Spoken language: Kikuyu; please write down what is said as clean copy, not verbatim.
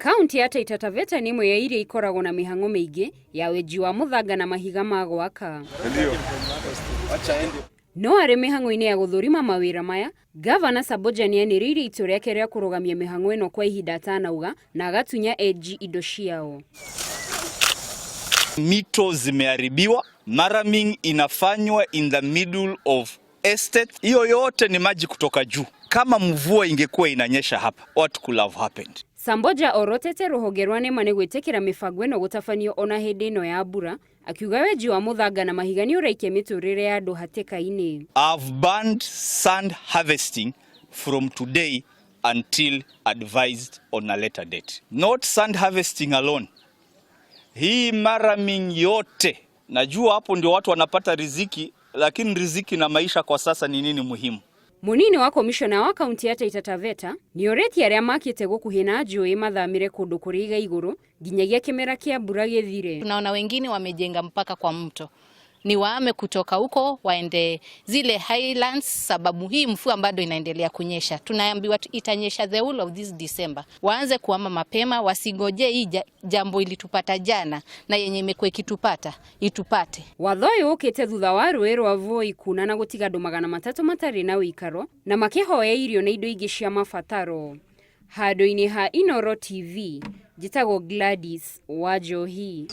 Kaunti ya Taita Taveta nĩ ĩmwe ya iria ikoragwo na mĩhang'o mĩingĩ ya wenji wa mũthanga na mahiga ma gwaka. No arĩ mĩhang'o-inĩ ya gũthũrima mawĩra maya, Gavana Samboja nĩanĩrĩire itua rĩake rĩa kũrũgamia mĩhang'o ĩno kwa ihinda atanauga na agatunya enji indo ciao. Mito zimeharibiwa, maraming inafanywa in the middle of estate. Hiyo yote ni maji kutoka juu. Kama mvua ingekuwa inanyesha hapa, what could have happened? Samboja orotete rũhonge rwa NEMA nĩ gwĩtĩkĩra mĩbango ĩno gũtabanio ona hĩndĩ ĩno ya mbura, akiuga wenji wa mũthanga na mahiga nĩ ũraikia mĩtũrĩre ya andũ hatĩka-inĩ. I've banned sand harvesting from today until advised on a later date. Not sand harvesting alone. Hii maraming yote, najua hapo ndio watu wanapata riziki, lakini riziki na maisha kwa sasa ni nini muhimu? Munini wa komishona wa kaunti ya Taita Taveta nĩorĩtie arĩa makĩte gũkuhĩ na njũĩ mathamĩre kũndũ kũrĩ iga igũrũ nginyagia kĩmera kĩa mbura gĩthire. Tunaona wengine wamejenga mpaka kwa mto, ni waame kutoka huko waende zile highlands, sababu hii mvua bado inaendelea kunyesha. Tunaambiwa itanyesha the whole of this December. Waanze kuhama mapema, wasingoje hii jambo ilitupata jana na yenye imekuwa ikitupata itupate. Watho ũyũ ũkĩte thutha wa rũĩ rwa Voi kuna na gũtiga andũ 300 matarĩ na ũikaro na makĩhoya irio na indo ingĩ cia mabataro. Handũ-inĩ ha Inooro TV, njĩtagwo Gladys Wanjohi.